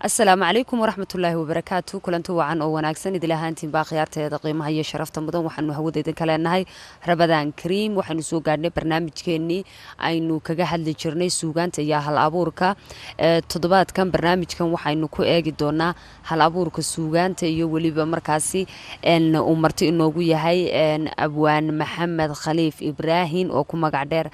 Asalaamu calaykum waraxmatullaahi wabarakaatu. Kulanti wacan oo wanaagsan idil ahaantiin baa khiyaarteeda qiimaha iyo sharafta mudan. Waxaanu hawada idinka leenahay Rabadaan Kariim. Waxaanu soo gaadhnay barnaamijkeennii aynu kaga hadli jirnay suugaanta iyo hal abuurka. Toddobaadkan barnaamijkan waxaynu ku eegi doonaa hal abuurka suugaanta iyo weliba markaasi uu marti inoogu yahay Abwaan Maxamed Khaliif Ibraahim oo ku magac dheer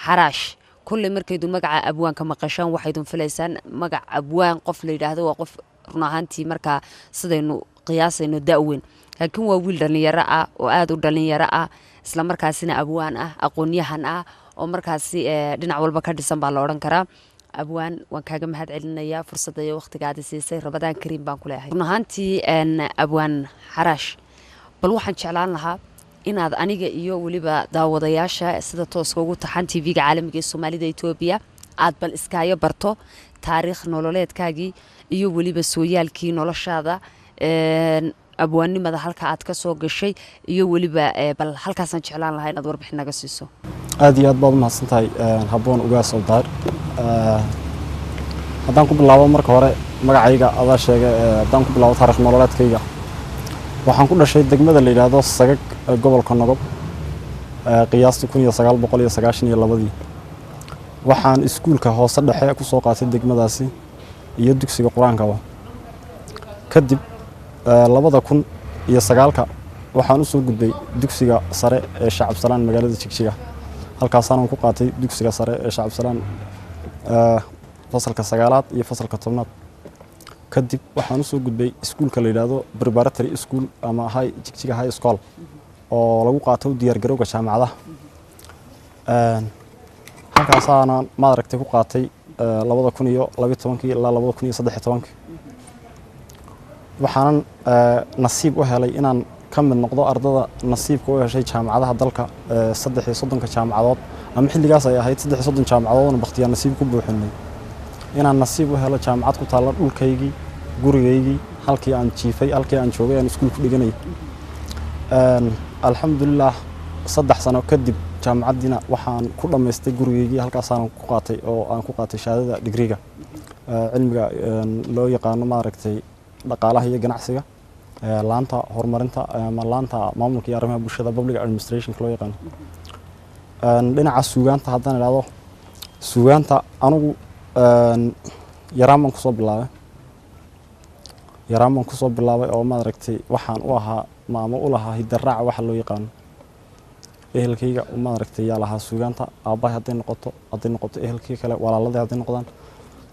Xaraash. Kulley markaydun magaca abwaanka maqashaan, waxaydun filaysaan magac abwaan qof la yidhaahdo waa qof run ahaantii markaa sidaynu qiyaasayno da-weyn, laakiin waa wiil dhallinyaro ah oo aada u dhallinyaro ah, isla markaasina abwaan ah, aqoon-yahan ah oo markaasi dhinac walba ka dhisan baa la odhan karaa. Abwaan, waan kaaga mahad celinayaa fursadda iyo waqtigaadi siisay. Rabadaan Kariim baan ku leeyahay. Run ahaantii, Abwaan Xaraash, bal waxaan jeclaan lahaa inaad aniga iyo weliba daawadayaasha sida tooska ugu taxan TV-ga caalamiga ee Soomaalida Etoobiya aad bal iskaayo barto taariikh nololeedkaagii iyo weliba sooyaalkii noloshaada, abwaannimada halka aad ka soo gashay iyo weliba bal halkaasaan jeclaan lahaa inaad warbixin naga siiso. Aad iyo aad baad umahadsan tahay, Habboon Ugaas oo Daahir. Haddaan ku bilaabo marka hore magacayga adaa sheegay, haddaan ku bilaabo taarikh nololeedkayga, waxaan ku dhashay degmada la yidhaahdo Sagag ee gobolka Nogob qiyaastii 1992-dii. Waxaan iskuulka hoose dhexe ku soo qaatay degmadaasi iyo dugsiga qur-aankaba. Kadib 2009-ka waxaan usoo gudbay dugsiga sare ee Shacabsalaan magaalada Jigjiga. Halkaasaan ku qaatay dugsiga sare ee Shacabsalaan fasalka sagaalaad iyo fasalka 10aad. Kadib waxaan usoo gudbay iskuulka la yidhaahdo preparatory school ama high Jigjiga High School oo lagu qaato diyaargarowga jaamacadaha. Halkaasaana maad aragtay ku qaatay 2012-kii ilaa 2013-kii. Waxaanan nasiib u helay inaan ka mid noqdo ardada nasiibka u heshay jaamacadaha dalka, 33-ka jaamacadood ama xilligaas ay ahayd 33 jaamacadoodna bakhtiyaa nasiib ku buuxinay, inaan nasiib u helo jaamacad ku taalla dhulkaygii, gurigaygii, halkii aan jiifay, halkii aan joogay, aan iskuul ku dhiganayay. Alxamdulilah, 3 sano kadib jaamacaddiina waxaan ku dhammaystay gurigaygii. Halkaasaan ku qaatay oo aan ku qaatay shahaadada digriga cilmiga loo yaqaano maaragtay dhaqaalaha iyo ganacsiga, laanta horumarinta ama laanta maamulka iyo arrimaha bulshada, public administrationka loo yaqaano. Dhinaca suugaanta haddaan idhahdo, suugaanta anigu yaraan baan kusoo bilaabay, yaraan baan kusoo bilaabay oo maaragtay waxaan u ahaa maamo u lahaa hidaraaca waxa loo yaqaano. Ehelkayga maaragtay yaa lahaa suugaanta, aabbahay hadday noqoto ehelkii kale, walaaladii hadday noqdaan,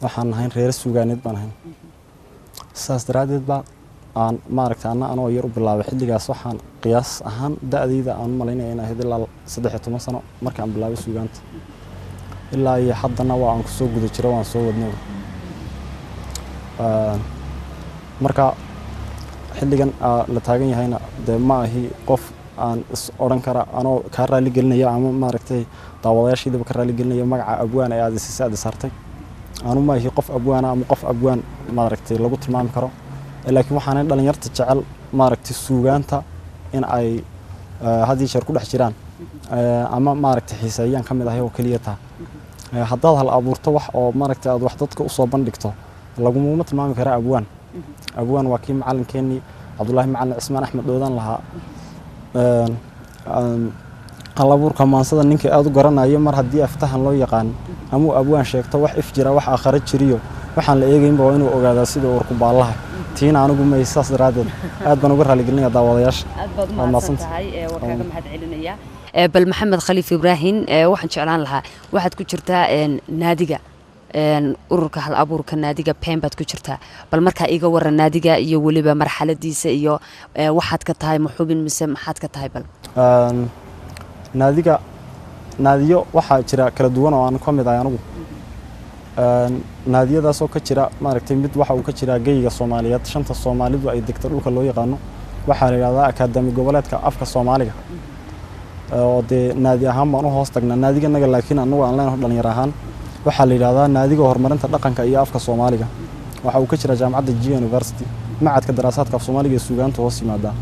waxaan ahayn reere suugaaneed baan ahayn. Sidaas daraaddeed baa aan maaragtay anna anoo yar u bilaabay. Xilligaas waxaan qiyaas ahaan da-dayda aan u malaynaya in ahayd ilaa 13 sano markaan bilaabay suugaanta. Ilaa iyo haddana waa aan kusoo guda jiro, waan soo wadnay. Marka xilligan la taagan yahayna dee ma ahi qof aan is odhan kara anoo kaa raali gelinaya ama maaragtay daawadayaashaydaba ka raali gelinaya magaca abwaan ee aad isise aad isaartay. Anu ma ahi qof abwaana ama qof abwaan maaragtay lagu tilmaami karo, laakiin waxaanay dhalinyarta jecel maaragtay suugaanta in ay had iyo jeer ku dhex jiraan ama maaragtay xiiseeyaan ka mid ahay oo keliya taa. Haddaad hal abuurto wax oo maaragtay aad wax dadka usoo bandhigto, lagumuma tilmaami kara abwaan. Abwaan waa kii macalinkeenii Cabdullaahi Macalin Cismaan Axmed Dhoodaan lahaa: "Hal abuurka maansada ninkii aada u garanayo, mar haddii aftahan loo yaqaan amuu abwaan sheegto, wax if jira, wax aakhare jiriyo, waxaan la eegaynba waa inuu ogaadaa sida uurku baallaha." Tiina anigu may. Saas daraaddeed aad baan uga raaligelinaya daawadayaasha. Aad baad umahadsan tahay, waa kaaga mahad celinaya. Bal Maxamed Khaliif Ibraahim, waxaan jeclaan lahaa, waxaad ku jirtaa naadiga ururka hal abuurka, naadiga PEN baad ku jirtaa. Bal markaa iga waran naadiga iyo weliba marxaladiisa iyo waxaad ka tahay, ma xubin mise maxaad ka tahay bal? Naadiga, naadiyo waxaa jira kala duwan oo aan ka mid ahay anigu. Naadiyadaasoo ka jira maaragtay, mid waxa uu ka jiraa geyga Soomaaliyeed, shanta Soomaalidu ay degta dhulka loo yaqaano. Waxaa la yidhahdaa Akaadami Goboleedka Afka Soomaaliga oo dee naadi ahaan baan u hoos tagnaa naadiganaga, laakiin anagu aan leenahay dhalinyar ahaan waxaa la yidhahdaa Naadiga Horumarinta Dhaqanka iyo Afka Soomaaliga. Waxa uu ka jira jaamacadda G University, macadka daraasaadka af Soomaaliga ee suugaanta hoos yimaadaa.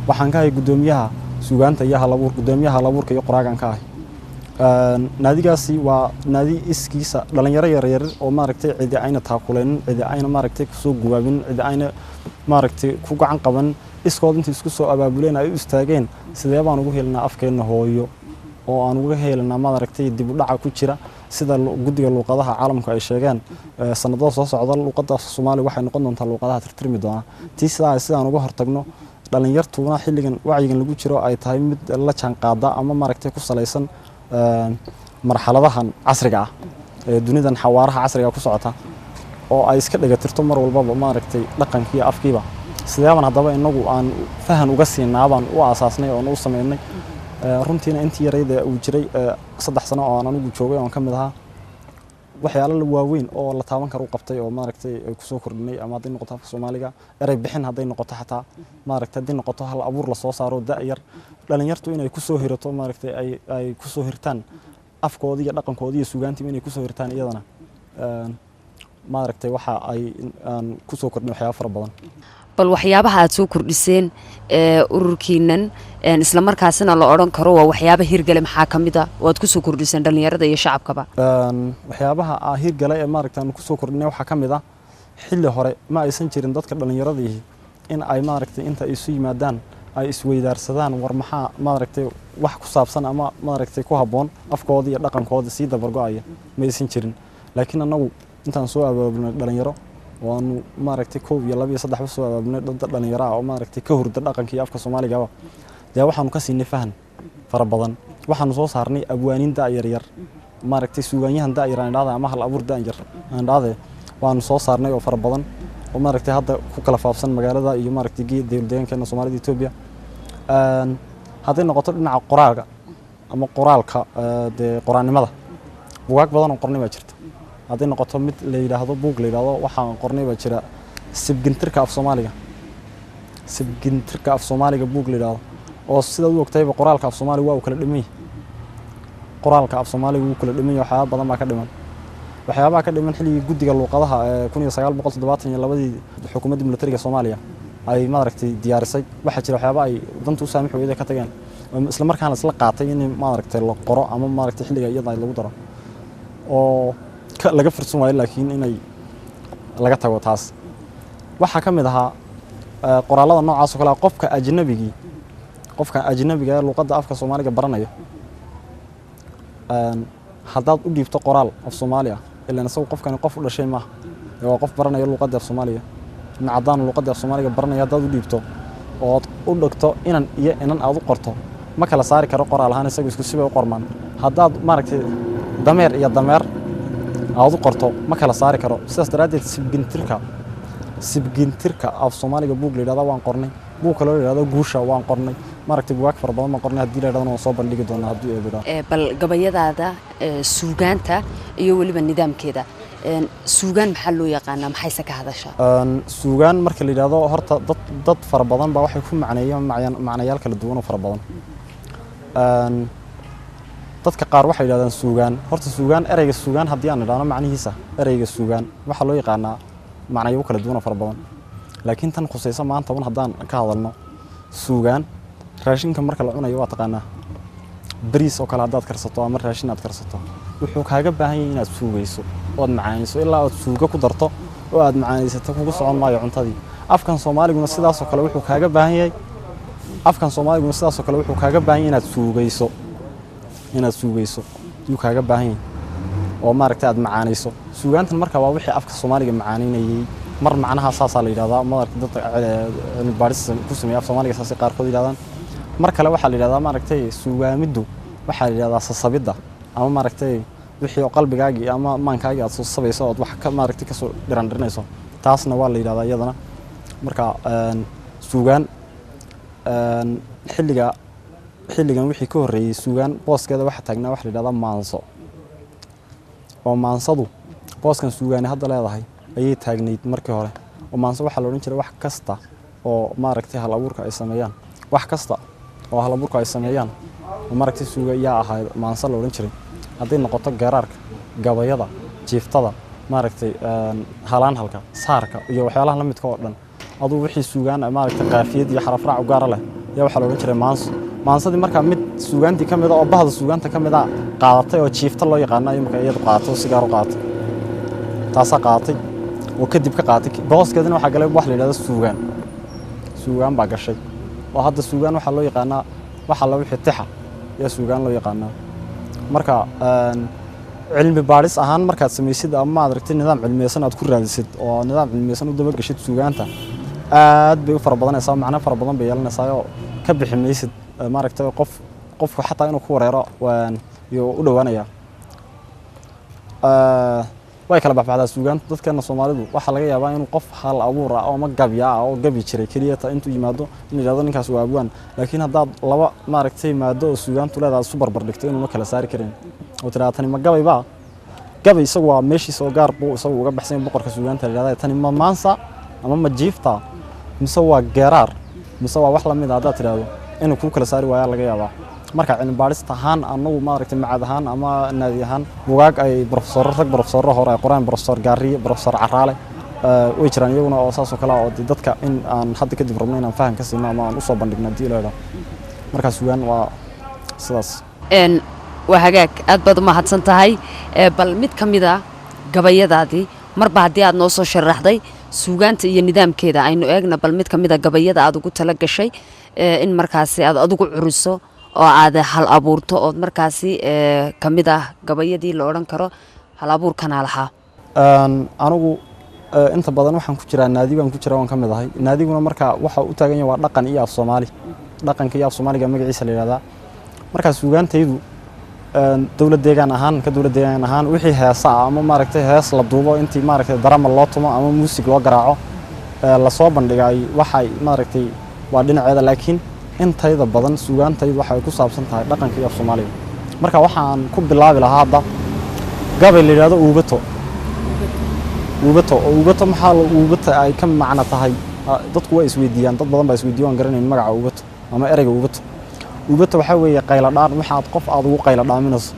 Waxaan ka ahay guddoomiyaha suugaanta iyo halabuur, guddoomiyaha halabuurka iyo qoraagan ka ahay. Naadigaasi waa naadi iskiisa dhalinyaro yaryar oo maaragtay cidi ayna taakuleynin, cidi ayna maaragtay kusoo gubaabin, cidi ayna maaragtay ku gacan qaban, iskood intii isku soo abaabuleen ay u istaageen sidee baan ugu helinaa afkeenna hooyo oo aan uga helinaa maaragtay dib u dhaca ku jira. Sida guddiga luuqadaha caalamku ay sheegeen, sanadada soo socda luuqadda Soomaaliga waxay noqon doontaa luuqadaha tirtirmi doona. Tii sidaa sidaan uga hortagno, dhalinyartuna xilligan wacyigan lagu jiro ay tahay mid la jaan qaada ama maaragtay ku salaysan marxaladahan casriga ah ee dunidan xawaaraha casriga ku socota, oo ay iska dhagatirto mar walbaba maaragtay dhaqankii iyo afkiiba. Sideeban haddaba inagu aan fahan uga siinaabaan u aasaasnay oon u sameynay. Runtiina intii yarayda uu jiray 3 sano oo aan anigu joogay oon ka mid ahaa, waxyaalo waaweyn oo la taaban karo u qabtay oo maaragtay kusoo kordhinay, ama hadday noqoto afka Soomaaliga erey bixin, hadday noqoto xataa maaragtay hadday noqoto hal abuur la soo saaro da' yar, dhalinyartu inay kusoo hirato maaragtay ay kusoo hirtaan afkoodii iyo dhaqankoodii iyo suugaantiiba inay kusoo hirtaan, iyadana maaragtay waxa ay aan kusoo kordhin waxyaabo fara badan. Bal waxyaabaha aad soo kordhiseen ururkiinan, isla markaasina la odhan karo waa waxyaaba hirgale, maxaa ka mid a oo aad kusoo kordhiseen dhalinyarada iyo shacabkaba? Waxyaabaha hirgale ee maaragtay aan kusoo kordhinay waxaa ka mid ah, xilli hore ma aysan jirin dadka dhallinyaradii in ay maaragtay inta ay isu yimaadaan ay isweydaarsadaan war maxaa maaragtay wax ku saabsan ama maaragtay ku habboon afkooda iyo dhaqankooda sii dabargo'aya, ma aysan jirin. Laakiin annagu intaan soo abaabulnay dhalinyaro waanu maaragtay 1 iyo 2 iyo 3 soo abaabulnay dad dhalinyaro ah oo maaragtay ka hurda dhaqanka iyo afka Soomaaligaba, dee waxaanu ka siinay fahan fara badan. Waxaanu soo saarnay abwaaniin da' yar yar, maaragtay suugaanyahan da' yar aan idhahda ama hal abuur da' yar aan idhahde waanu soo saarnay oo fara badan oo maaragtay hadda ku kala faafsan magaalada iyo maaragtay dowlad deegaankeena Soomaalida Etoobiya. Hadday noqoto dhinaca qoraalka ama qoraalka, dee qoraannimada, bugaag badan oo qornay baa jirta. Hadday noqoto mid la yidhaahdo buug la yidhaahdo waxaan qornay baa jira, sibgintirka af Soomaaliga, sibgintirka af Soomaaliga buug la yidhaahdo, oo sidaad u ogtayba qoraalka af Soomaaliga waa uu kala dhiman yahay. Qoraalka af Soomaaliga wuu kala dhiman yahay, waxyaaba badan baa ka dhiman. Waxyaabaha ka dhiman xilligii guddiga luuqadaha ee 1972-dii xukuumadda militariga Soomaaliya ay maaragtay diyaarisay, waxaa jira waxyaaba ay danta u saamix weyday ka tageen, isla markaana isla qaatay in maaragtay la qoro ama maaragtay xilliga iyada lagu daro oo laga fursan waayo, laakiin inay laga tago taas. Waxaa ka mid ahaa qoraallada noocaas oo kale ah, qofka ajnabiga ee luuqadda afka Soomaaliga baranaya, haddaad u dhiibto qoraal af Soomaali ah, ilaan isagu qofkani qof u dhashay maaha, waa qof baranaya luuqadda af Soomaaliga, nin caddaan luuqadda af Soomaaliga baranaya, haddaad u dhiibto ood u dhigto inan iyo inan aad u qorto, ma kala saari karo qoraal ahaan, isagu isku sibay u qormaan. Haddaad maaragtay dameer iyo dameer aad u qorto, ma kala saari karo. Sidaas daraaddeed sibgintirka af Soomaaliga buug la yidhahda waan qornay, buug kaloo la yidhahdo guusha waan qornay, maaragtay bugaag fara badan baan qornay. Haddii la yidhahdana waan soo bandhigi doonaa haddii Eebe yidhahdo. Bal gabayadaada, suugaanta iyo weliba nidaamkeeda, suugaan maxaa loo yaqaanaa, maxayse ka hadashaa? Suugaan marka la yidhaahdo, horta dad fara badan baa waxay ku macneeyaan macnayaal kala duwan oo fara badan. Dadka qaar waxay yidhahdaan suugaan, horta suugaan, ereyga suugaan haddii aan idhaahno macnihiisa, ereyga suugaan waxaa loo yaqaanaa macnayo kala duwan oo fara badan, laakiin tan khusaysa maanta un haddaan ka hadalno, suugaan raashinka marka la cunayo waa taqaanaa, bariis oo kale haddaad karsato ama raashin aad karsato, wuxuu kaaga baahan yahay inaad suugayso ood macaanayso. Ilaa aad suugo ku darto oo aad macaanaysato kugu socon maayo cuntadii. Afkan Soomaaliguna sidaasoo kale wuxuu kaaga baahan yahay, afkan Soomaaliguna sidaasoo kale wuxuu kaaga baahan yahay inaad suugayso, inaad suugayso yuu kaaga baahan yahay oo maaragtay aad macaanayso. Suugaantan marka waa wixii afka Soomaaliga macaanaynayay. Mar macnaha saasaa la yidhahdaa, maaragtay dadka cilmi baadhis ku sameeya af Soomaaliga saasay qaarkood yidhahdaan. Mar kale waxaa la yidhahdaa maaragtay suugaamiddu waxaa la yidhahdaa sasabidda ama maaragtay wixii oo qalbigaagii ama maankaagii aad soo sabayso ood wax ka maaragtay kasoo dhirandhirinayso, taasna waa la yidhahdaa iyadana. Marka suugaan xilliga xilligan wixii ka horreeyey suugaan booskeeda waxaa taagnaa waxa la yidhahdaa maanso, oo maansadu booskan suugaani hadda leedahay ayay taagnayd markii hore. Oo maanso waxaa la odhan jiray wax kasta oo maaragtay hal abuurka ay sameeyaan, wax kasta oo hal abuurka ay sameeyaan oo maaragtay suuga yaa ahayd maanso la odhan jiray, hadday noqoto garaarka, gabayada, jiiftada, maaragtay halaanhalka, saarka iyo waxyaalaha la midka oo dhan. Aduu wixii suugaan maaragtay qaafiyad iyo xarafraac u gaara leh ayaa waxaa la odhan jiray maanso. Maansadii markaa mid suugaantii ka mid ah oo bahda suugaanta ka mid ah qaadatay oo jiifta loo yaqaano imika iyadu qaadato, si gaar u qaadatay, taasaa qaadatay oo kadib ka qaadatay. Booskeedina waxaa galay wax la yidhahdo suugaan. Suugaan baa gashay oo hadda suugaan waxaa loo yaqaanaa waxa la wixii tixa yaa suugaan loo yaqaanaa. Marka cilmi baadhis ahaan markaad samaysid ama maad aragtid nidaam cilmiyeysan aad ku raadisid oo nidaam cilmiyeysan u dabageshid suugaanta, aad bay u fara badanaysaa, macno fara badan bay yeelanaysaa oo ka bixi maysid. Maaragtay, qofku xataa inuu ku wareero yuu u dhowaanayaa. Way kala baxbaxdaa suugaanta. Dadkeena Soomaalidu waxaa laga yaabaa inuu qof hal abuur ah oo ama gabya ah oo gabi jiray keliya ta intuu yimaado in la yidhahdo ninkaas waa abwaan, laakiin haddaad laba maaragtay maado oo suugaantu leedahay isu barbar dhigto inuuna kala saari karin oo tidhahda tani ma gabay baa, gabay isagu waa meeshiisa oo gaar buu isagu uga baxsan yahay, boqorka suugaanta la yidhahda. Tani ma maansa ama ma jiifta mise waa geeraar mise waa wax lamid ah haddaad tidhahdo inuu kuu kala saari waayaa laga yaabaa. Marka cilmi baadhista ahaan anagu maaragtay macad ahaan ama naadi ahaan bugaag ay professorro, rag professorro hore ay qoraan, Professor Gaariye, Professor Caraale, way jiraan iyaguna oo saas oo kale ah, oo dee dadka in aan hadda kadib rabno inaan faham ka siino ama aan usoo bandhigno haddii la idhaahdo. Marka suugaan waa sidaas. Waa hagaag, aad baad u mahadsan tahay. Bal mid ka mid a gabayadaadii, marba haddii aad noo soo sharaxday suugaanta iyo nidaamkeeda, aynu eegna bal mid ka mid a gabayada aad ugu tala gashay in markaasi aad adigu curiso oo aad hal abuurto ood markaasi ka mid ah gabayadii la odhan karo hal abuurkanaa lahaa. Anigu inta badan waxaan ku jiraa naadi baan ku jiraa, waan ka mid ahay naadiguna. Marka waxa u taagan yahay waa dhaqan iyo af Soomaali, dhaqanka iyo af Soomaaliga magaciisa la yidhahdaa. Marka suugaantaydu dowlad deegaan ahaan, ka dowlad deegaan ahaan, wixii heesa ah ama maaragtay hees la duubo intii maaragtay darama loo tumo ama muusig loo garaaco lasoo bandhigay, waxay maaragtay waa dhinaceeda, laakiin intayda badan suugaantaydu waxay ku saabsan tahay dhaqanka iyo af Soomaaliga. Marka waxaan ku bilaabi lahaa hadda gabay la yidhahdo Uubato. Uubato oo uubato maxaa la uubata ay ka macno tahay? Dadku waa isweydiiyaan, dad badan baa isweydiiyo waan garanayn magaca uubato ama ereyga uubato. Uubato waxaa weeye qaylo dhaan, waxaad qof aad ugu qaylo dhaaminayso.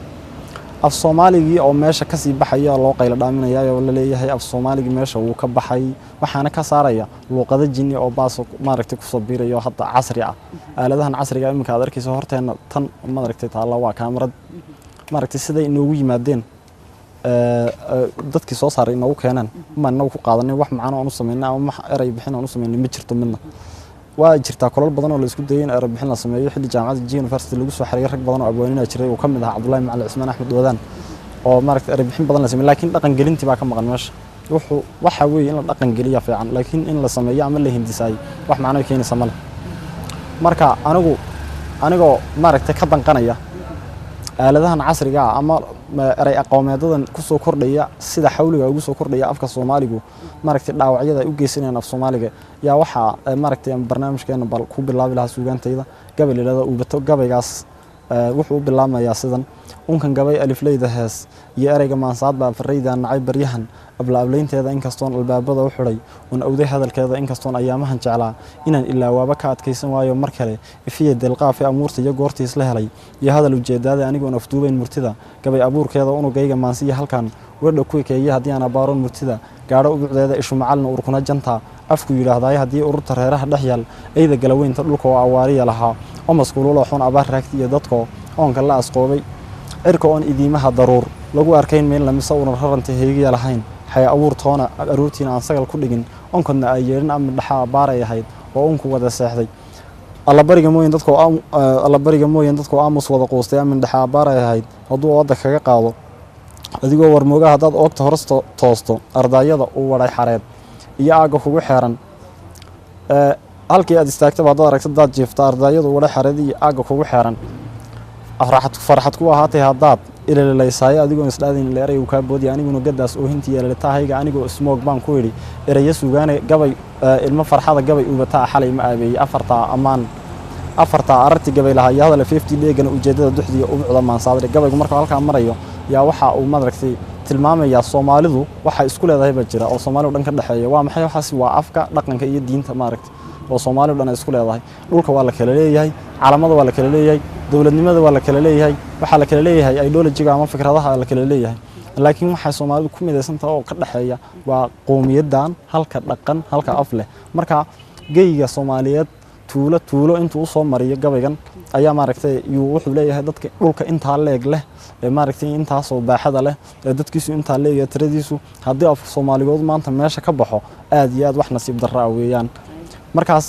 Af Soomaaligii oo meesha kasii baxaya loo qaylo dhaaminaya oo la leeyahay af Soomaaligii meesha wuu ka baxay, waxaana ka saaraya luuqado jinni oo baaso maaragtay kusoo biirayo hadda casri ah. Aaladahan casriga iminka aad arkayso horteena tan maaragtay taalla waa kaamarad, maaragtay siday inoogu yimaadeen dadkii soo saaray inoogu keeneen ma inagu ku qaadanay wax macano aan u sameynay ama wax eray bixin aan u sameynay ma jirto midna. Waa jirtaa kolal badan oo la isku dayay in eray bixin la sameeyo. Xilli jaamacadda G University lagu soo xareeyay rag badan oo abwaanina jiray uu ka mid ahaa Cabdullaahi Macalin Cismaan Axmed Wadaan oo maaragtay eray bixin badan la sameeyay, laakiin dhaqan gelintii baa ka maqan meesha. Wuxuu waxa weeye in la dhaqan geliya fiican, laakiin in la sameeyo ama la hindisaay wax macno keenaysa male. Marka anigu anigoo maaragtay ka danqanaya aaladahan casriga ah ama eray aqoomeedadan kusoo kordhaya sida xawliga ugu soo kordhaya afka Soomaaligu, maaragtay dhaawacyada ay u geysanayaan af Soomaaliga, yaa waxaa maaragtay barnaamijkeena bal ku bilaabi lahaa suugaantayda gabay la yidhahdo Uubato. Gabaygaas wuxuu u bilaabmayaa sidan: unkan gabay alifleyda hees iyo ereyga maansaad baa farayda nacay baryahan abla ablaynteeda, inkastoon albaabada u xidhay oon awday hadalkeeda, inkastoon ayaamahan jeclaa inaan ilaawaaba ka adkaysan waayo mar kale ifiya delqaafe amuurta iyo goortii isla helay iyo hadal ujeedaada anigoon afduubayn murtida gabay abuurkeeda unugayga maansiya halkan wedha ku ekeeye haddii aan abaaroon murtida gaadho ubucdeeda ishu macalina urkuna janta afku yidhaahdaaye haddii ururta reeraha dhex yaal eyda galaweynta dhulka oo awaariya lahaa omaskuululoo xun abaar raagti iyo dadko oonka la asqoobay cirka oon idiimaha daruur lagu arkayn meel lamise unan raranta heegiya lahayn xaya abuur toona aruurtiina aan sagal ku dhigin onkodna ay yeedhin ama dhaxa abbaaray ahayd oo unku wada seexday allabariga mooyin dadkoo allabariga mooyin dadkoo aamus wada quustay amin dhexa abbaaray ahayd hadduu ooda kaga qaado adigoo warmooga haddaad oogta horas toosto ardaayada uu wadhay xareed iyo aagga kugu xeeran halkii aad istaagtaba haddaad aragto daad jiifta ardaayadu wadhay xareed iyo aagga kugu xeeran farxad ku ahaatay haddaad ilalilaysaayo adigoon isdhaadayn ila erey uu kaa boodaya aniguna gadaas oohintii yeelalitahayga anigoo ismoog baan ku idhi ereyo sugaane gabay ilmo farxada gabay uubataa xalay ma aabeeyey afartaa ammaan afartaa arartii gabay lahaa iyo hadala feeftii dheegana ujeedada duxdiiyo ubucda maansaadre. Gabaygu markuu halkaa marayo yaa waxa uu maaragtay tilmaamayaa Soomaalidu waxa isku leedahay baa jira oo Soomaalidu dhan ka dhexeeya. Waa maxay waxaasi? Waa afka, dhaqanka iyo diinta maaragtay oo Soomaalidu dhan ay isku leedahay. Dhulka waa la kala leeyahay, calamada waa la kala leeyahay, dowladnimada waa la kala leeyahay, waxaa la kala leeyahay ideologiga ama fikradaha la kala leeyahay, laakiin waxay Soomaalidu ku midaysan tahay oo ka dhexeeya waa qowmiyadan halka dhaqan halka af leh. Marka geyga Soomaaliyeed Tuulo tuulo intuu usoo mariyo gabaygan ayaa maaragtay yuu wuxuu leeyahay dadka dhulka intaa leeg leh ee maaragtay intaasoo baaxada leh ee dadkiisu intaa leeyahay tiradiisu, haddii af Soomaaligood maanta meesha ka baxo, aad iyo aad wax nasiib darro ah weeyaan. Markaas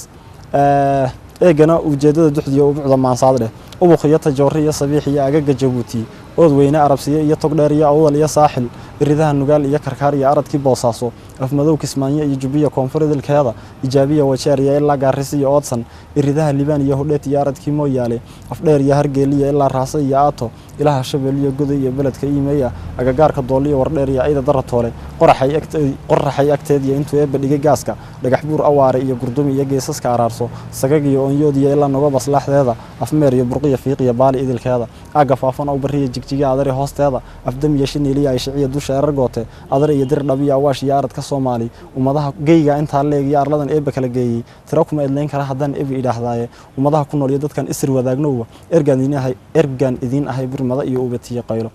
eegana ujeedada duxdiya ubucda maansaad dheh: Ubuq iyo Tajoori iyo Sabiix iyo agaga Jabuuti, Ood Weyne, Arabsiye iyo Togdheer iyo Awdal iyo Saaxil, iridaha Nugaal iyo Karkaar iyo aradkii Boosaaso, Afmadow, Kismaanyo iyo Jubiya, koonfur idilkeeda, Ijaabiya, Wajeer iyo ilaa Gaaris iyo Oodsan, iridaha Libaan iyo Hodheet iyo aradkii Mooyaale, Afdheer iyo Hargeeliya ilaa Raase iyo Aato, ilaha Shabeel iyo Goday iyo beledka Iimeya, agagaarka Dooliyo, Wardheer iyo Ciida Daratoole, Qoraxay agteed iyo intuu Eebba dhigay gaaska, Dhagax Buur, Awaare iyo Gurdumi iyo geesaska Araarso, Sagag iyo Onyood iyo ilaa Nogob aslaaxdeeda, Afmeer iyo Burqiyo, Fiiq iyo Baali idilkeeda, aagga Faafan, Awbariyo Jigjiga, Adari hoosteeda, Afdam iyo Shiniiliya, Ayshiciya dusha Erargoote, Adare iyo Dirdhab iyo Awaash iyo aradka Soomaali, ummadaha geyga intaa leeg iyo arladan Eebba kala geeyey, tiro kuma idlayn kara haddaan ebi idhaahdaaye. Ummadaha ku nool iyo dadkan isir wadaagnowa, ergaan idiin ahay, ergaan idiin ahay, birmada iyo ubatiyo qaylo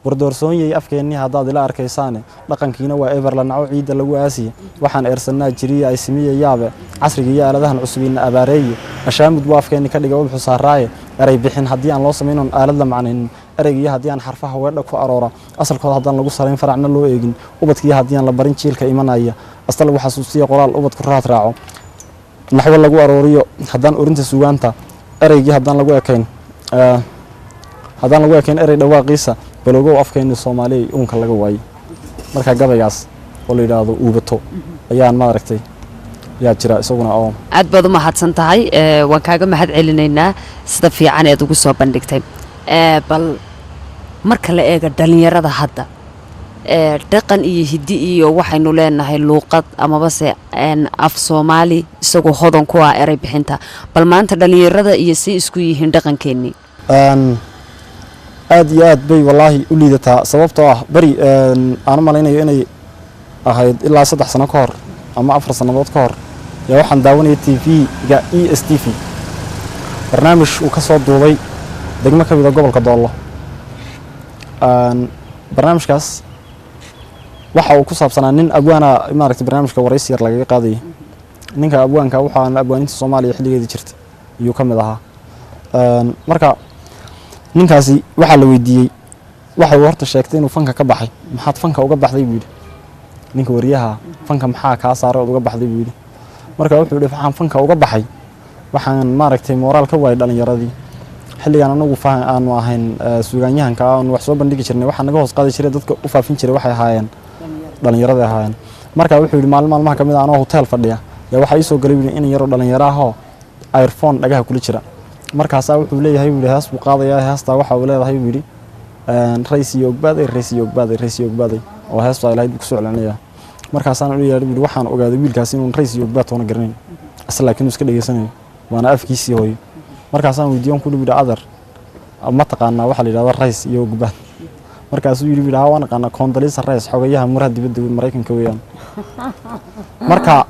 wardoorsoonyay. Afkeennii haddaad ila arkaysaane, dhaqankiina waa eber la naco, ciidda lagu aasiye. Waxaan eersannaa jiriya ay simiya yaabe, casriga iyo aaladahan cusubiina abaareeye. Ashaamud buu afkeenni ka dhiga ubuxu saaraaye. Erey bixin haddii aan loo samayn oon aalad la macnaynin, ereygiyo haddii aan xarfaha weedha ku aroora asalkooda haddaan lagu salayn, faracna loo eegin, ubadkiyo haddii aan la barin jiilka imanaya, asta lagu xasuusiya qoraal ubadku raad raaco, naxwo lagu arooriyo, haddaan orinta sugaanta ereygii haddaan lagu ekayn erey dhawaaqiisa, baloogow afkeenni Soomaaliya uunka laga waayey. Marka gabaygaas oo la yidhaahdo Uubato ayaan maaragtay yaa jira isaguna oo Aad baad u mahadsan tahay. Waan kaaga mahad celinaynaa sida fiican eed ugu soo bandhigtay. Bal marka la eego dhallinyarada hadda, dhaqan iyo hiddi iyo waxaynu leenahay luuqad amabase af Soomaali isagoo hodan ku ah erey bixinta, bal maanta dhallinyarada iyo say isku yihiin dhaqankeennii? Aad iyo aad bay wallaahi u liidataa, sababtoo ah beri aan u malaynayo inay ahayd ilaa 3 sano ka hor ama 4 sannadood ka hor yaa waxaan daawanayay TV-ga ESTV barnaamij uu ka soo duubay degmo ka mida gobolka Doollo. Barnaamijkaas waxa uu ku saabsanaa nin abwaana, maaragtay, barnaamijka waraysi yar lagaga qaadayay. Ninka abwaanka waxaana abwaaninta Soomaaliya xilligeedii jirta ayuu ka mid ahaa. Marka ninkaasi waxaa la weydiiyey, waxa uu horta sheegtay inuu fanka ka baxay. "Maxaad fanka uga baxday?" buu yidhi ninka wariyaha. "Fanka maxaa kaa saaray ood uga baxday?" buu yidhi. Marka wuxuu yidhi, "Waxaan fanka uga baxay, waxaan maaragtay moraal ka waayay dhalinyaradii. Xilligaan anagu aanu ahayn suugaanyahanka aanu wax soo bandhigi jirnay, waxaa naga hoos qaadi jiray, dadka u faafin jiray waxay ahaayeen dhalinyaradii ahaayeen." Marka wuxuu yidhi, "Maalin maalmaha ka mid a anoo hotel fadhiya yaa waxaa ii soo galay," buu yidhi, "in yaroo dhalinyaro ahoo earphone dhagaha kula jira. Markaasaa wuxuu leeyahay," buu yidhi, "hees buu qaadayaa. Heestaa waxa uu leedahay," buu yidhi, "rays iyo ogbaaday, rays iyo ogbaaday, rays iyo ogbaaday," oo heestu ay lahayd buu kusoo celinayaa. Markaasaan u yeedhay," buu yidhi, "waxaan ogaaday wiilkaasi inuun rays iyo ogbaad toona garanayn asla, laakiin uu iska dhegeysanayo, waana afkiisii hooyo. Markaasaan weydiiyan ku yidhi, 'Adeer, ma taqaanaa waxaa la yidhahda rays iyo ogbaad?' Markaasuu yidhi, buu yidhi, 'Haa, waan aqaanaa, Condoleezza Rice, xogayaha muraha dibadda Maraykanka weeyaan.'" Marka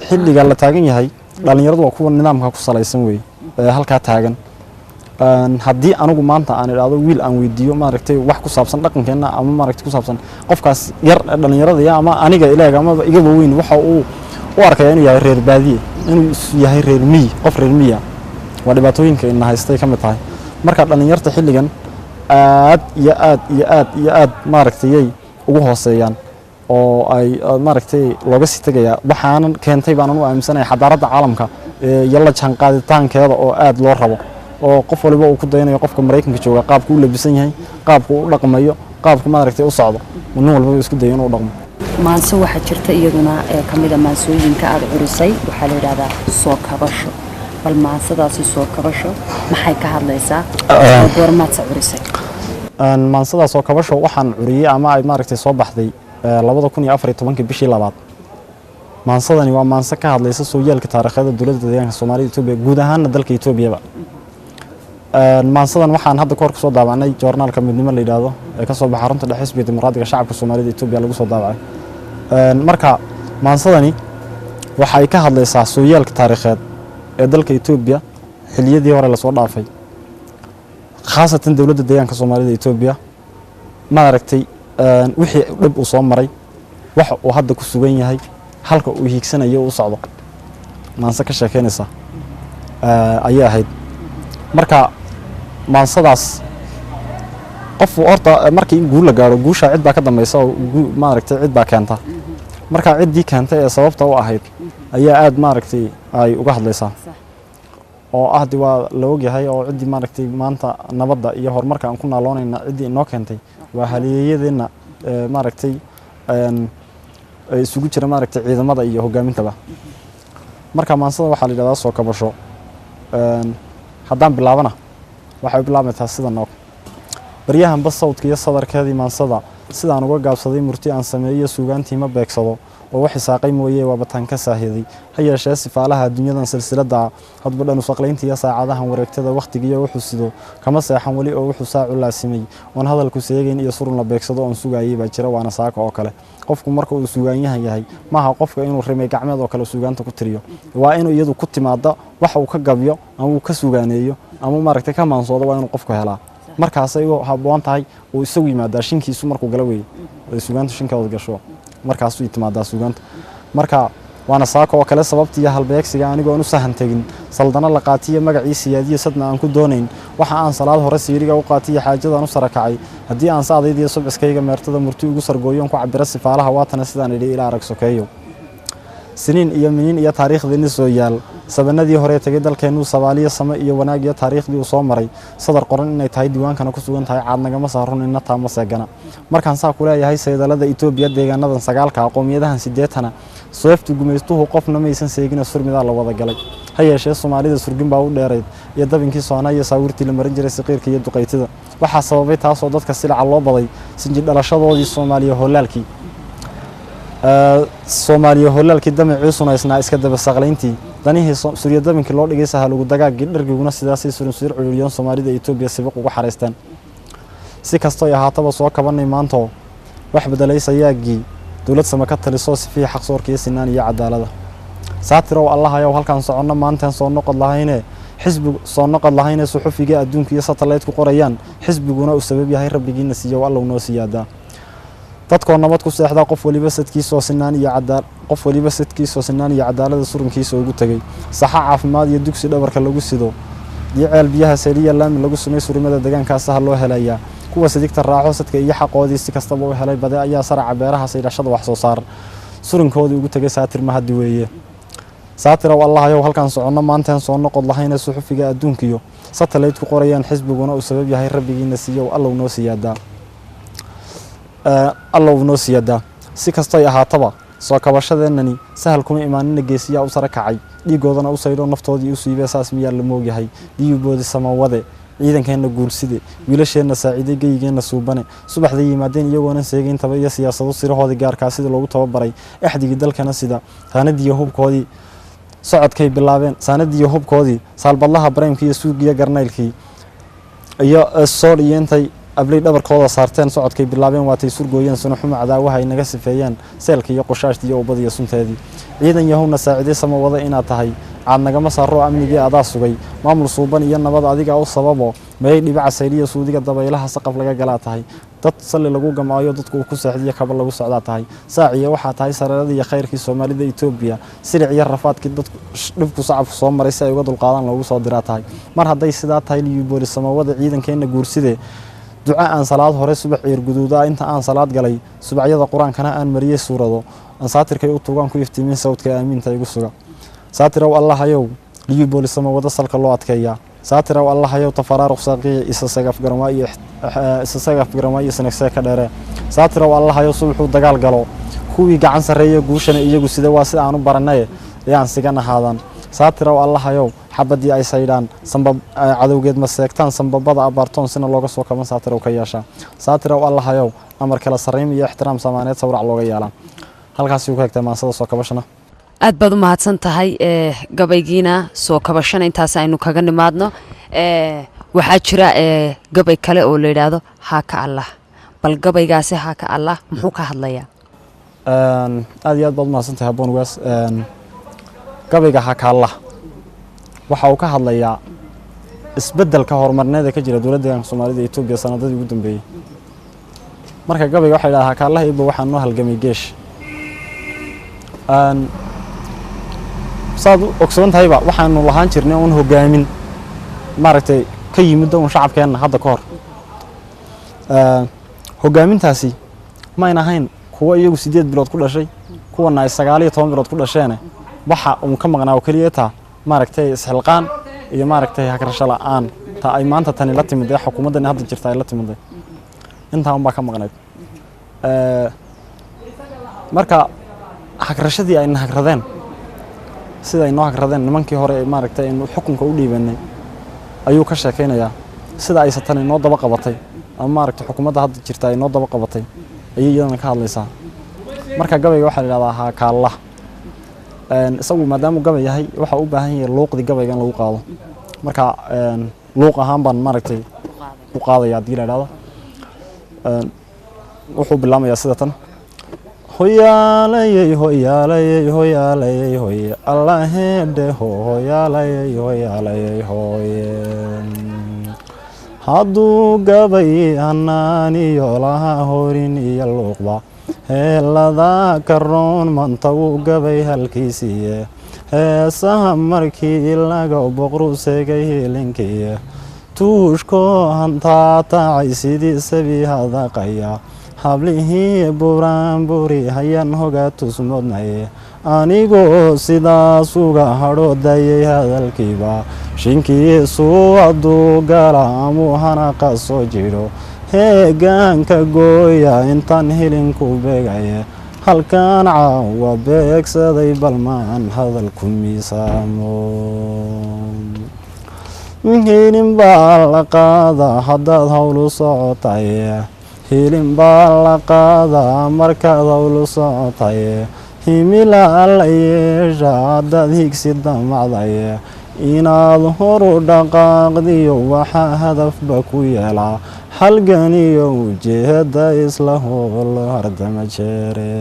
xilliga la taagan yahay dhalinyaradu waa kuwa nidaamka ku salaysan wey ee halkaa taagan. Haddii anigu maanta aan idhaahdo wiil aan weydiiyo maaragtay wax ku saabsan dhaqankeenna ama maaragtay ku saabsan qofkaas yar ee dhalinyarada ya ama aniga ilaag amaba igaba weyn, waxa uu u arkaya inuu yahay reer baadiye, inuu yahay reer miyi, qof reer miya. Waa dhibaatooyinka ina haystay ka mid tahay. Marka dhalinyarta xilligan aad iyo aad iyo aad iyo aad maaragtay yay ugu hooseeyaan oo ay maaragtay looga sii tegayaa. Waxaanan keentay baanan u aaminsanahay xadaaradda caalamka iyo la jaanqaaditaankeeda oo aad loo rabo, oo qof waliba uu ku dayanayo qofka Maraykanka jooga qaabku u labisan yahay, qaabku u dhaqmayo, qaabku maaragtay u socdo, nin walbaba isku dayo inuu dhaqmo. Maanso waxaa jirta iyaduna ee ka mid a maansooyinka aada curisay, waxaa la yidhahdaa Soo Kabasho. Bal maansadaasi Soo Kabasho maxay ka hadlaysaa oo goormaadse curisay? Maansada Soo Kabasho waxaan curiyey ama ay maaragtay soo baxday 2014-kii bishii labaad. Maansadani waa maanso ka hadlaysa sooyaalka taariikheeda dowladda deegaanka Soomaalida Etoobiya, guud ahaana dalka Etoobiyaba. Maansadan waxaan hadda kahor kusoo daabacnay joornaalka Midnimo la yidhaahdo ee kasoo baxa xarunta dhexe Xisbiga Dimuqraadiga Shacabka Soomaalida Etoobiya lagu soo daabacay. Marka maansadani waxay ka hadlaysaa sooyaalka taariikheed ee dalka Etoobiya xilliyadii hore lasoo dhaafay, khaasatan dowladda deegaanka Soomaalida Etoobiya, maaragtay wixii dhib uu soo maray, waxa uu hadda ku sugan yahay, halka uu hiigsanayo u socdo, maanse ka sheekeynaysa Ayay ahayd. Marka maansadaas qof horta markii in guul la gaaro, guusha cid baa ka dambaysa oo maaragtay cid baa keenta. Marka ciddii keentay ee sababta u ahayd ayaa aad maaragtay ay uga hadlaysaa, oo ah de waa la ogyahay oo ciddii maaragtay maanta nabadda iyo horumarka aan ku naaloonayna ciddii inoo keentay waa haliyeeyadeenna, maaragtay isugu jira maaragtay ciidamada iyo hogaamintaba. Marka maansada waxaa la yidhahdaa soo kabasho. Haddaan bilaabana waxay u bilaabmaytaa sida noog: baryahanba sawdka iyo sadarkeedii maansada sidaan uga gaabsaday, murti aan sameeyo suugaantii ma beegsado oo wax isaaqay mooye, waa bataan ka saahiday. Ha yeeshee sifaalaha adduunyadan silsilada hadba dhan usaqlaynta iyo saacadahan wareegtada wakhtigiiyo wuxuu sido kama seexan weli, oo wuxuu saacu laasimay oon hadalku seegayn iyo surun la beegsado oon sugayay baa jira, waana saaka oo kale. Qofku marka uu suugaanyahan yahay maaha qofka inuu rimay gacmeed oo kale suugaanta ku tiriyo, waa inuu iyadu ku timaado waxa uu ka gabyo ama uu ka suugaaneeyo ama maaragtay ka maansoodo, waa inuu qofku helaa. Markaasay u habboon tahay uu isagu yimaadaa shinkiisu markuu gala weeye ay suugaantu shinkooda gasho, markaasuu timaadaa suugaanta. Marka waana saaka oo kale sababta iyo halbeegsiga anigoon u sahan tegin saldana la qaatiyo magacii siyaadiyo sadna aan ku doonayn, waxa aan salaad hore siiriga u qaatiyo xaajadaan u sarakacay, haddii aan saadayda iyo subciskayga meertada murti ugu sargooyoon ku cabira sifaalaha, waatana sidaan idhi ilaa arag sokeeyo. Siniin iyo miniin iyo taariikhdeenni soo yaal, sabanadii hore tegay dalkeennuu sabaaliyo same iyo wanaag iyo taariikhdii uu soo maray, sadar qoran inay tahay diiwaankana ku sugan tahay, caad nagama saarun inna taama seegana. Markaan saa ku leeyahay, saydalada Itoobiya deegaanadan sagaalka, qoomiyadahan 80-na seeftu gumaystuhu qofna maysan seegina, surmidaa la wada galay. Ha yeeshee Soomaalida surgin baa u dheerayd iyo dabinkii soonaa iyo saawiirtii la marin jiray saqiirka iyo duqaytida. Waxaa sababay taasoo dadka silaca loo baday sinji dhalashadoodii Soomaaliya hoolaalkii, Soomaaliya hoolaalkii damacii sunaysnaa iska daba saqlayntii danihii surya dabinkii loo dhigay sahalugu dagaagii dhargiguna sidaasay surun sir culuriyoon Soomaalida Itoobiya sibiq ugu xaraysteen. Si kastoo ay ahaataba soo kabanay maantoo wax bedelay sayaagii dowlad sama ka talisoo sifihii xaqsoorka iyo sinaan iyo cadaalada. Saatirow Allahayow, halkaan soconno maantaan soo noqod lahayne xisbi soo noqod lahayne suxufiga adduunka iyo satellite-ku qorayaan xisbiguna uu sabab yahay, rabbigiina siiyow Allow noo siyaadaa. Dadkoo nabad ku seexdaa, qof waliba sadkiisoo sinaan iyo cadaal, qof waliba sadkiisoo sinaan iyo cadaalada surunkiisa ugu tegay, saxa caafimaad iyo dugsi dhabarka lagu sido iyo ceel biyaha saliya laami lagu sumay, surimada deegaankaasaha loo helayaa. Kuwa sidigta raaco sadka iyo xaqoodii si kastaba u helay bade ayaa saraca beeraha saydhashada wax soo saar surinkoodii ugu tegay. Saatir mahadi weeye. Saatirow Allahayow, halkaan soconno maantaan soo noqod lahayne suxufiga adduunkiyo satellite-ku qorayaan xisbiguna uu sabab yahay, rabbigiina siiyow Allow noo siyaadaa, Allow noo siyaadaa. Si kastoy ahaataba soo kabashadeennani sahal kuma imaanina, geesiyaa u sara kacay dhiigoodana u saydho naftoodii u siibee, saas miyaa la moogyahay? Dhiyuboodi samawade ciidankeenna guurside, wiilasheenna saaciiday, geyigeenna suubane, subaxday yimaadeen iyagoonan seegayntaba iyo siyaasado sirahoodii gaarkaa sidii loogu tababaray, axdigii dalkana sida saanadiiyo hubkoodii socodkay bilaabeen, saanadiiyo hubkoodii saalbadlaha bareymkii iyo suugiyo garnaylkii iyo sool iyo intay abley dhabarkooda saarteen socodkay bilaabeen, waatay surgooyeen sunaxumo cadaawaha ay naga sifeeyeen, seelka iyo qushaashtii iyo ubadiyo sunteedii. Ciidan yahowna saaciiday samawada inaad tahay caad nagama saaro, amnigii adaa sugay, maamul suuban iyo nabad adigaa u sababo, mayay dhibaca sayliya suudiga dabaylaha saqaf laga galaa tahay, dad salli lagu gamaayo dadku uu ku seexdiyo kaba lagu socdaa tahay, saaciya waxaa tahay sareerada iyo khayrkii Soomaalida Itoobiya, silic iyo rafaadkii dadku dhibku sacabku soo maray si ay uga dulqaadaan loogu soo diraa tahay. Mar hadday sidaa tahay liyubooli samawada ciidankeenna guurside, duco aan salaad hore subax ciir guduuda inta aan salaad galay, subacyada qur-aankana aan mariyey suurado aan saatirkay u tugaan ku iftiimin sawdka aamiinta igu suga. Saatirow Allahayow, liyubooli samawada salka loo adkeeyaa. Saatirow Allahayow, tafaraaruq saaqiya isa sagafgaranwaa iyo isa sagafgaranwaa iyo sanagsee ka dheere. Saatirow Allahayow, subaxuu dagaal galo kuwii gacan sarreeya guushana iyagu sida waa sida aan u baranaye ee aan sigan ahaadaan. Saatirow Allahayow, xabadii ay saydhaan sambab cadowgeed ma seegtaan, sambabada abaartoon sina looga soo kaban saatirow ka yeeshaa. Saatirow Allahayow, amar kala sarrayn iyo ixtiraam samaaneed sawrac looga yeelaa. Halkaasi ku hegtay maansada soo kabashana. Aad baad u mahadsan tahay. Gabaygiina soo kabashana intaas aynu kaga nimaadno. Waxaa jira gabay kale oo la yidhaahdo Haaka Allah. Bal gabaygaasi Haaka Allah muxuu ka hadlayaa? Aad iyo aad baad umahadsan tahay Haboon Ugaas. Gabayga Haaka Allah waxa uu ka hadlayaa isbeddelka horumarineed ee ka jira dowladda deegaanka Soomaalida Etoobiya sanadadii ugu dambeeyey. Marka gabayga waxa yidhaha Haaka Allah iba waxaa noo halgamay geesh. Saad u ogsoon tahayba, waxaanu lahaan jirnay uun hogaamin maaragtay ka yimid uun shacabkeenna hadda ka hor. Hogaamintaasi mayna ahayn kuwa iyagu 8 bilood ku dhashay, kuwana ay 19 bilood ku dhasheene. Waxa uun ka maqnaa oo keliya taa maaragtay isxilqaan iyo maaragtay hagrasho la'aan ta ay maanta tani la timid ee xukuumaddani hadda jirta ay la timiday, intaa unbaa ka maqnayd. Marka hagrashadii ayna hagradeen, sida ay noo hagradeen nimankii hore ee maaragtay aynu xukunka u dhiibanay, ayuu ka sheekaynayaa. Sida ayse tani noo daba qabatay ama maaragtay xukuumadda hadda jirta ay noo daba qabatay ayay iyadana ka hadlaysaa. Marka gabayga waxaa la yidhahdaa haakaalla. Isagu maadaamuu gabay yahay, waxa u baahan yahay luuqdii gabayga in lagu qaado. Marka luuq ahaan baan maaragtay u qaadaya haddii la idhahdo. Wuxuu bilaamayaa sida tan: Hoyaalayey, hoyaalayey, hoyaalayey, hoye Allahedhe ho, hoyaalayey, hoyaalayey, hooye. Hadduu gabay hanaaniyo laha horin iyo luuqba, heelada karoon manta wuu gabay halkiisiiye. Heesaha markii laga boqru segay hilinkiye, tuushko hantaa tacay sidii sabi hadaqaya. Hablihii buraanburi hayaan hoga tusmodnaye, anigoo sidaas uga hadho dayay hadalkiiba. Shinkiisu hadduu gala amuu hanaqa soo jidho, heegaanka gooya intaan hilinku beegaye. Halkaan caawa beegsaday balmaan hadalku miisaamo. Hilin baa la qaadaa haddaad howlu socotaye, hilin baa la qaadaa markaad howlu socotaye. Himila la yeesha haddaad higsi damacdaye, inaad horu dhaqaaqdiyo waxaa hadafba ku yeelaa halgan iyo ujeeda isla howlo hardama jeere.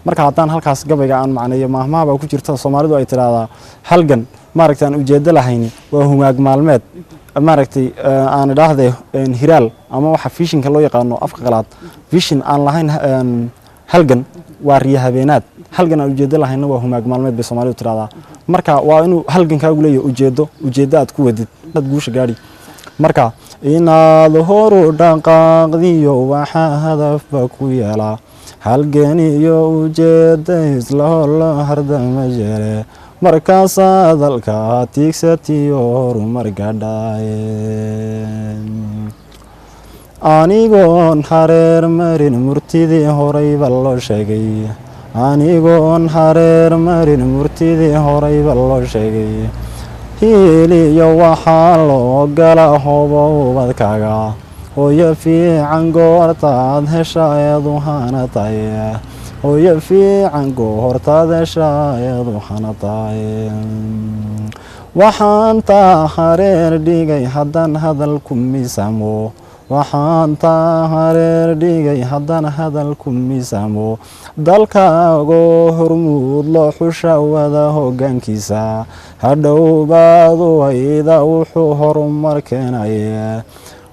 Marka haddaan halkaas gabayga aan macneeyo, maahmaha baa ku jirta Soomaalidu ay tidhaahdaa: halgan maaragtay aan ujeedo lahayni waa humaag maalmeed. Maaragtay aan idhaahde hiraal ama waxa visionka loo yaqaano afka qalaad, vision aan lahayn halgan waa riya habeenaad, halgan aan ujeedo lahayna waa humaag maalmeed, bay Soomaalidu tidhahdaa. Marka waa inuu halgankaagu leeyahay ujeedo, ujeeddo aad ku wadid aad guusha gaadhi. Marka inaad horu dhaqaaqdiyo waxaa hadafba ku yeelaa halgan iyo ujeeda isla holo hardama jeere, markaasaa dalka tiigsatiyo horumar gadhaaye. Anigoon hareer marin murtidii horeyba loo sheegay, anigoon hareer marin murtidii horeyba loo sheegay, hiiliyo waxaa loo gala hobo ubadkaaga. Hooyo fiican goortaad hesha eedu hana taye, hooyo fiican goortaad hesha eedu hana taye. Waxaan taa hareer dhigay haddaan hadal ku miisaamo, waxaan taa hareer dhigay haddaan hadal ku miisaamo, dalkaagoo hormuud loo xusha wada hoggaankiisa, hadhow baad wayda wuxuu horumar keenaye.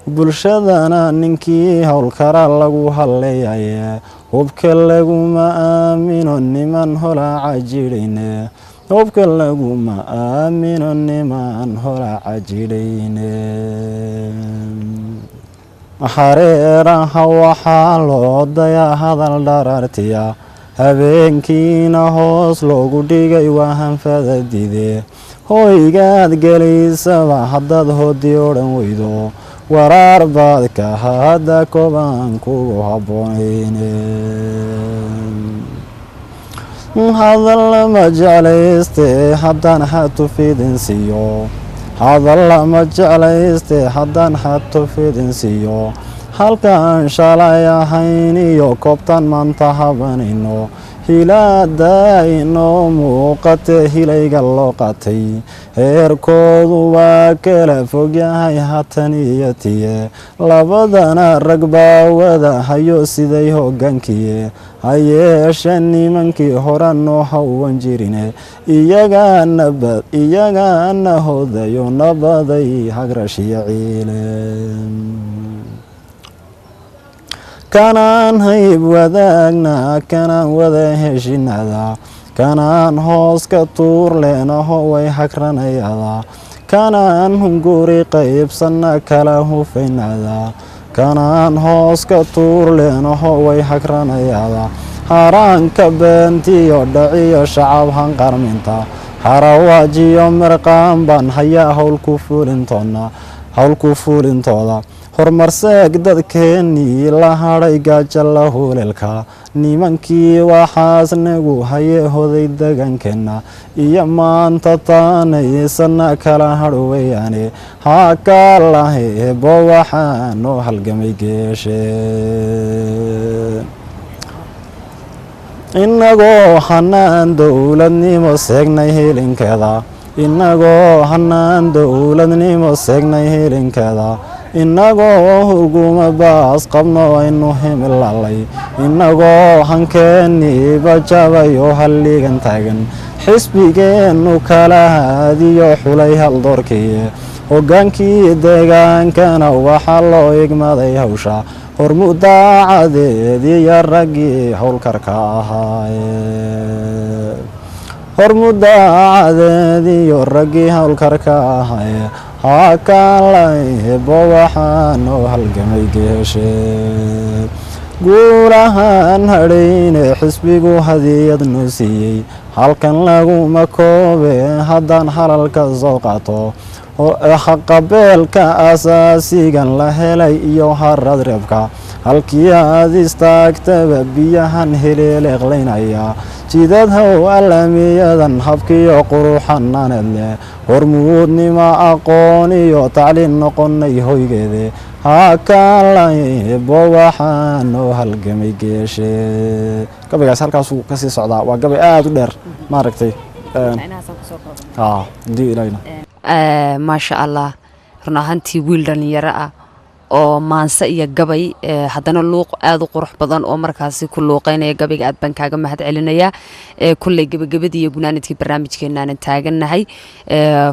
Bulshadana ninkii howlkara lagu halleeyaye, hubka laguma aamino niman holaaca jidhayne, hubka laguma aamino niman holaaca jidhayne. Hareeraha waxaa loo dayaa hadal dharaartiya, habeenkiina hoos loogu dhigay waa hanfada dide. Hoygaad gelaysaba haddaad hoodii odhan weydo, waraar baad ka hadda kobaan kugu habboonayne. Hadal lama jeclayste haddaan xatu fidin siiyo, hadal lama jeclayste haddaan xatu fidin siiyo, halkaan shalay ahayn iyo koobtaan maanta habanayno, hilaada inoo muuqate hilayga loo qaatay, heerkoodu waa kala fogyahay hatan iyo tiye. Labadana rag baa wada hayo siday hoggaankiye, hayeeshe nimankii hore noo hawan jirine, iyagana hodayo nabaday hagrashiyo ciile. Kanaan hayb wadaagna, kanaan wada heshinada, Kanaan hoos ka tuur leenaho way hagranayadaa, kanaan hunguri qaybsanna kala hufaynadaa, kanaan hoos ka tuur leenaho way hagranayadaa. Haraanka beentiyo dhaciyo shacab hanqarminta, harawaajiyo mirqaan baan hayaa howlku fulintoona, howlku fulintooda. Horumarseeg dadkeennii la hadhay gaaja la huleelka, nimankii waxaas nagu haye hoday degankeenna iyo maanta taanaysana kala hadh weeyaane. Hakalaheebo waxaanoo halgamay geeshe, inagoo hanaan dowladnimo seegnay hilinkeeda, inagoo hanaan dowladnimo seegnay hilinkeeda, inagoo hurguma baas qabno aynu himilalay, inagoo hankeeniiba jabayo halligan taagan, xisbigeennu kala haadiyo xulay haldoorkiye. Hogaankii deegaankana waxaa loo igmaday hawsha hormudaacadeediyo raggii howlkarka ahaaye, hormudaacadeediyo raggii howlkarka ahaaye. Hakalaebo waxaanoo halgamay geeshe, guulahaan hadhayne xisbigu hadiyad noo siiyey halkan laguma koobe. Haddaan halalka soo qaato, qabeelka asaasigan la helay iyo harad reebka, halkii aad istaagtaba biyahan heleeleeqlaynaya, jidad how alamiyadan habkiyo quruxananeed leh, hormuudnimo aqoon iyo tacliin noqonay hoygeede. Hakalaebo waxaanoo halgamay geeshe. Gabaygaas halkaasuu kasii socdaa, waa gabay aada u dheer maaragtay. Hadii ilaahina. Maasha Allah, run ahaantii wiil dhalinyaro ah oo maanse iyo gabay, haddana luuq aada u qurux badan oo markaasi ku luuqeynaya gabayga, aad baan kaaga mahad celinayaa. Kulley gebagabadii iyo gunaanadkii barnaamijkeenaanan taagannahay.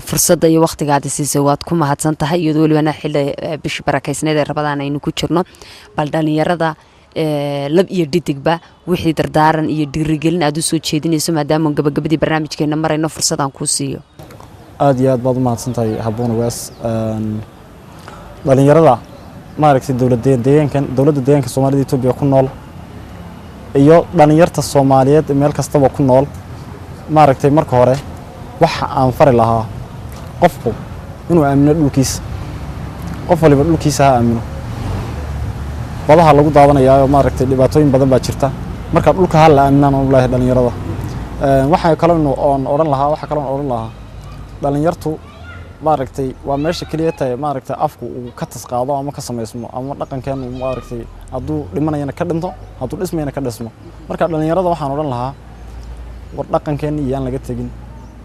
Fursadda iyo wakhtigaada siisay waad ku mahadsan tahay, iyadoo welibana xilli bishii barakaysneed ee Rabadaan aynu ku jirno. Bal dhalinyarada lab iyo dhidigba wixii dardaaran iyo dhiirigelin aad u soo jeedinayso, maadaama gabagabadii barnaamijkeena marayno, fursadaan kuu siiyo. Aada iyo aad baad u mahadsan tahay, Haboon Ugaas. Dhalinyarada maaragtay dowlad deegaankan, dowladda deegaanka Soomaalida Etoobiya ku nool iyo dhalinyarta Soomaaliyeed meel kastaba ku nool, maaragtay marka hore waxa aan fari lahaa qofku inuu aamino dhulkiisa. Qof waliba dhulkiisa ha aamino. Badaha lagu daadanayaayo maaragtay dhibaatooyin badan baa jirta, marka dhulka ha la aaminaan aan leeyahay dhalinyarada. Waxaa kaloo oon odhan lahaa, waxaa kaloo odhan lahaa dhalinyartu maaragtay waa meesha keliya tahay maaragtay afku uu ka tasqaado ama ka samaysmo ama dhaqankeenu maaragtay hadduu dhimanayana ka dhinto, hadduu dhismayana ka dhismo. Marka dhalinyarada waxaan odhan lahaa, war dhaqankeenni iyaan laga tegin,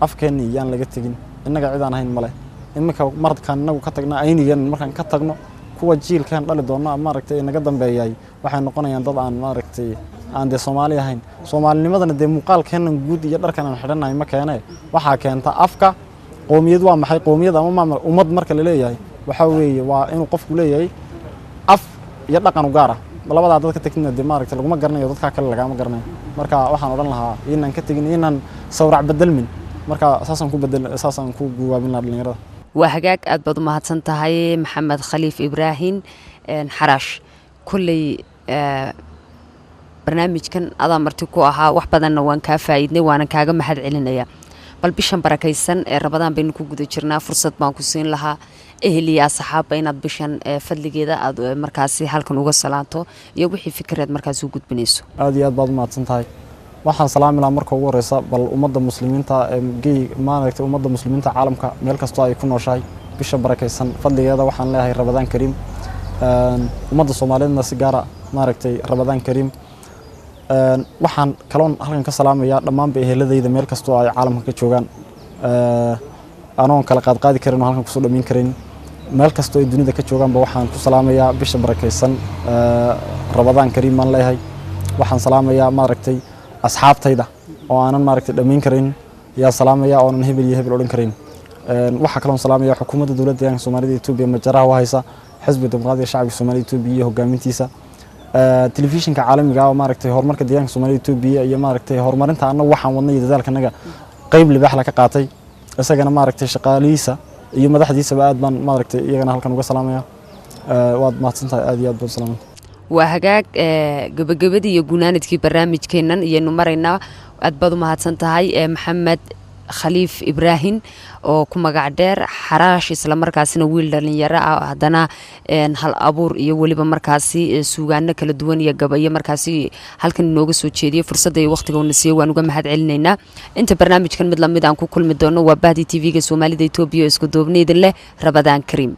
afkeenni iyaan laga tegin. Innaga cid aan ahayn male. Iminka markaan inagu ka tagna, aynigeen markaan ka tagno, kuwa jiilkan dhali doona maaragtay naga dambeeyay waxay noqonayaan dad aan maaragtay aan dee Soomaali ahayn. Soomaalinimadana dee muuqaalkeennan guud iyo dharkan aan xidhannahay ma keene, waxaa keenta afka. Qoomiyad waa maxay? Qoomiyad ama ummad marka la leeyahay waxaa weeye waa inuu qofku leeyahay af iyo dhaqan u gaar ah. Labadaa dad ka tagtina dee maaragtay laguma garanayo, dadkaa kale lagama garanayo. Marka waxaan odhan lahaa inaan ka tegin, inaan sawrac bedelmin. Marka saasaan ku bedel, saasaan ku guwaabin lahaa dhalinyarada. Waa hagaag, aad baad u mahadsan tahay Maxamed Khaliif Ibraahim Xaraash. Kolley barnaamijkan adaa marti ku ahaa, wax badanna waan kaa faa'iidnay, waanan kaaga mahad celinayaa. Bal bishan barakaysan ee Rabadaan baynu ku guda jirnaa, fursad baan ku siin lahaa ehel iyo asxaabba inaad bishan fadligeeda aad markaasi halkan uga salaanto iyo wixii fikireed markaasi u gudbinayso. Aada iyo aad baad u mahadsan tahay. Waxaan salaami lahaa marka ugu horeysa bal ummadda muslimiinta ee gey maaragtay ummadda muslimiinta caalamka meel kastoo ay ku nooshahay. Bisha barakaysan fadligeeda waxaan leeyahay Rabadaan kariim. Ummadda Soomaaliyeedna si gaara maaragtay Rabadaan kariim. Waxaan kaloon halkan ka salaamayaa dhammaanba eheladayda meel kastoo ay caalamka ka joogaan, anoon kala qaadqaadi karin oo halkan kusoo dhamayn karin. Meel kastoo ay dunida ka joogaanba waxaan ku salaamayaa bisha barakaysan, Rabadaan kariim baan leeyahay. Waxaan salaamayaa maaragtay asxaabtayda oo aanan maaragtay dhamayn karin yaa salaamaya, oonan hebel iyo hebel odhan karin. Waxaa kaloon salaamaya xukuumadda dowladda deegaanka Soomaalida Etoobiya majaraha u haysa, Xisbiga Dimuqraadiga Shacabka Soomaalida Etoobiya iyo hogaamintiisa. Telefishinka caalamiga ah oo maaragtay horumarka deegaanka Soomaalida Itoobiya iyo maaragtay horumarinta annagu waxaan wadnay iyo dadaalkanaga qayb libaax la ka qaatay, isagana maaragtay shaqaalihiisa iyo madaxdiisaba aad baan maaragtay iyagana halkan uga salaamaya. Waad mahadsantahay, aad iyo aad baan u salaamaya. Waa hagaag, gabagabadii iyo gunaanadkii barnaamijkeennan iyaynu maraynaa. Aad baad u mahadsan tahay, Maxamed Khaliif Ibraahim oo ku magac dheer Xaraash, islamarkaasina wiil dhalinyaro ah, haddana hal abuur iyo weliba markaasi suugaano kala duwan iyo gabayo markaasi halkan inooga soo jeediyey. Fursadda iyo waqtiga uuna siiyey waan uga mahad celinaynaa. Inta barnaamijkan mid lamid aan ku kulmi doono, waa bahdi TV-ga Soomaalida Etoobiya oo isku duubni idin leh, Rabadaan Kariim.